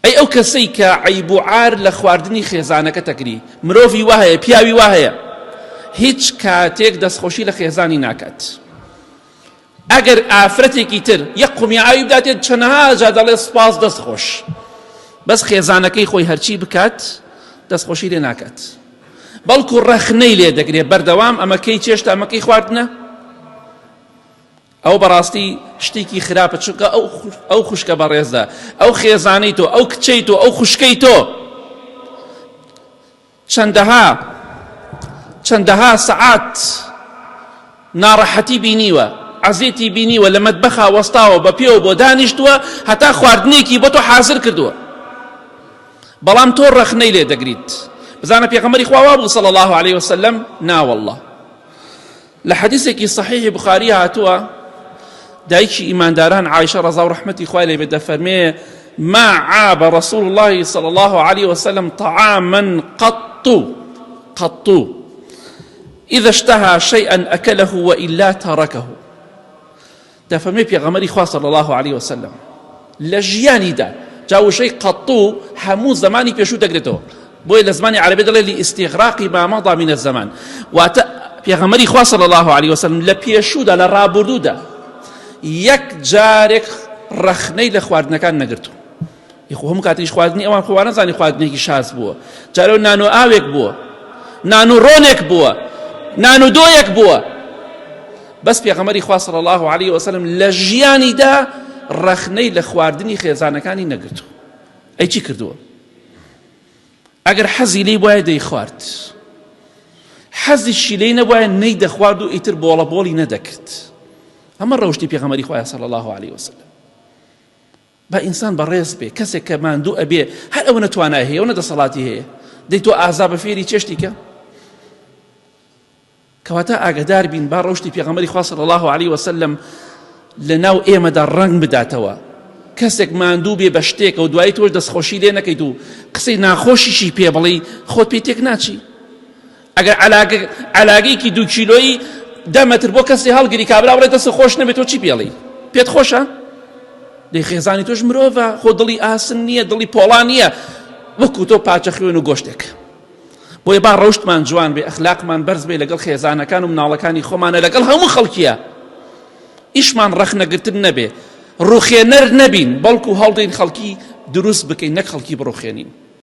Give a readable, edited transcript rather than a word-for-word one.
ئەی ئەو کەسەی کە عەیب و عار لە خواردنی خێزانەکە تەکری مرۆڤی وا هەیە پیاوی وا هەیە هیچ کاتێک دەستخۆشی لە خێزانی ناکات ئەگەر ئافرەتێکی تر یەک قومی ئاوی بداتێت چەنەها جا دەڵێ سپاس دەست خۆش بەس خێزانەکەی خۆی هەرچی بکات دەستخۆشی لێ ناکات بەڵکو ڕەخنەی لێ دەگرێت بەردەوام ئەمەکەی چێشتا ئەمەکەی خواردنە ئەو بەڕاستی شتێکی خراپە چونکە ئەو ئەو خوشکە بەڕێزە ئەو خێزانەی تۆ ئەو کچەی تۆ ئەو خوشکەی تۆ چەندەها چەندەها سەعات ناڕەحەتی بینیوە عەزێتی بینیوە لە مەتبەخا وەستاوە بە پێوە بۆ دانیشتووە هەتا خواردنێکی بۆ تۆ حازر کردووە بەڵام تۆ ڕەخنەی لێ دەگریت بزانە پێغەمبەری خوا وابوو صلی الله علیه وسلم نا والله لە حەدیسێکی صحیحی بخاری هاتووە دایکی ئیمانداران عایشە ڕەزا و ڕەحمەتی خوای لێ بێت دەفەرمێ ما عاب رسول الله صلى الله عليه وسلم طعاما قط قط إذا اشتهى شيئا أكله وإلا تركه دەفەرمێ پێغەمبەری خوا صلی اللە علیە وسلم لە ژیانیدا جا وشەی قەتو هەموو زمانی پێشوو دەگرێتەوە بۆیە لە زمانی عەرەبی دەڵێ لاستغراقی ما مضى من الزمان واتە پێغەمبەری خوا صلی الله علیه وسلم لە پێشوودا لە ڕابردوودا یەک جارێک ڕەخنەی لە خواردنەکان نەگرتو یخۆ هەموو کاتیش خواردنی ئەوان خۆ وانەزانی خواردنێکی شاز بووە جارەوە نان و ئاوێک بووە نان و ڕۆنێک بووە نان و دۆیەک بووە بەس پێغەمبەری خوا صلی الله علیه وسلم لە ژیانیدا ڕەخنەی لە خواردنی خێزانەکانی نەگرتو ئەی چی کردووە ئەگەر حەزی لێی بوایە دەیخوارد حەزیشی لێی نەبوایە نەی دەخوارد و ئیتر بۆڵە بۆڵی نەدەکرد ئەمە ڕەوشتی پێغەمبەری خوایە صلی الله علیه وسلم با ئینسان بەڕێز بێ کەسێک کە ماندوو ئەبێ هەر ئەوەنە توانای هەیە ئەوەنە دەسەڵاتی هەیە دەی تۆ ئازا بە فێری چێشتی کە کەواتە ئاگدار بین با ڕەوشی پێغەمبەری خوا صلی الله علیه وسلم لە ناو ئێمەدا ڕەنگ بداتەوە کەسێک ماندوو بێ بە شتێکە و دوایی تۆش دەستخۆشی لێ نەکەیت و قسەی ناخۆشیشی پێ بڵێی خۆت پێی تێک ناچی ئەگەر عەلاگەیەکی دوو کیلۆیی دە مەتر بۆ کەسی هەڵگری کابرا بڵێ دەست خۆش نەبێت تۆ چی پێڵی پێت خۆشە دەی خێزانی تۆش مرۆڤە خۆ دڵی ئاسن نییە دڵی پۆڵا نییە وەکو تۆ پاچە خوێن و گۆشتێک بۆیە با ڕەوشتمان جوان بێ ئەخلاقمان بەرز بێ لەگەڵ خێزانەکان و مناڵەکانی خۆمانە لەگەڵ هەموو خەڵکیە ئیشمان ڕەخنەگرتن نەبێ ڕوخێنەر نەبین بەڵکو هەڵدەین خەڵکی دروست بکەین نەک خەڵکی بڕوخێنین.